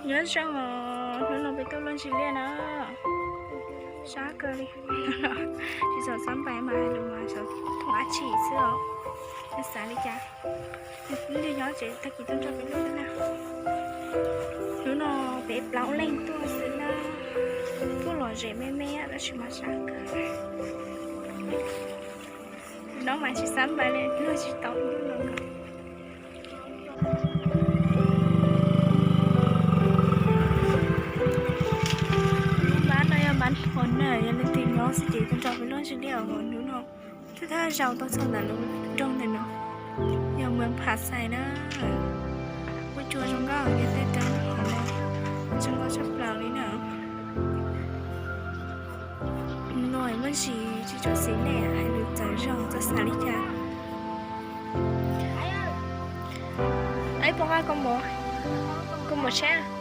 Nyob zoo os, hnub no peb tuaj luaj ntsis liaj na. Sab kawg li. Tsis txhob xab npais mas hais lus mas xyov thooj dab tsi xwb os. Xav li cas, ib ntsis nyob tsev tag kis tuaj nrog peb luaj na. Hnub no peb plaub leeg tuaj xwb na. Tuaj lom zem me me tab sis mas sab kawg. No mas tsis xab npais li, luaj tsis tau hnub no. Lub npab no yog npab hov na, yog leej twg nyob xwb ces tuaj nrog peb luaj ntsis liaj os. Hnub no thawj thawj zaus tuaj txog ntawm lub nroog ntawm no, yog Moos Phas Xais na. Ua cua zoo nkauj, yog tej roob hov no zoo nkauj tshaj plaws li na. No muaj ntsis tsis tshua xis nej hais lus txawv zog txawv xav li cas. Ib puas nqa koj mus, koj mus tsheb.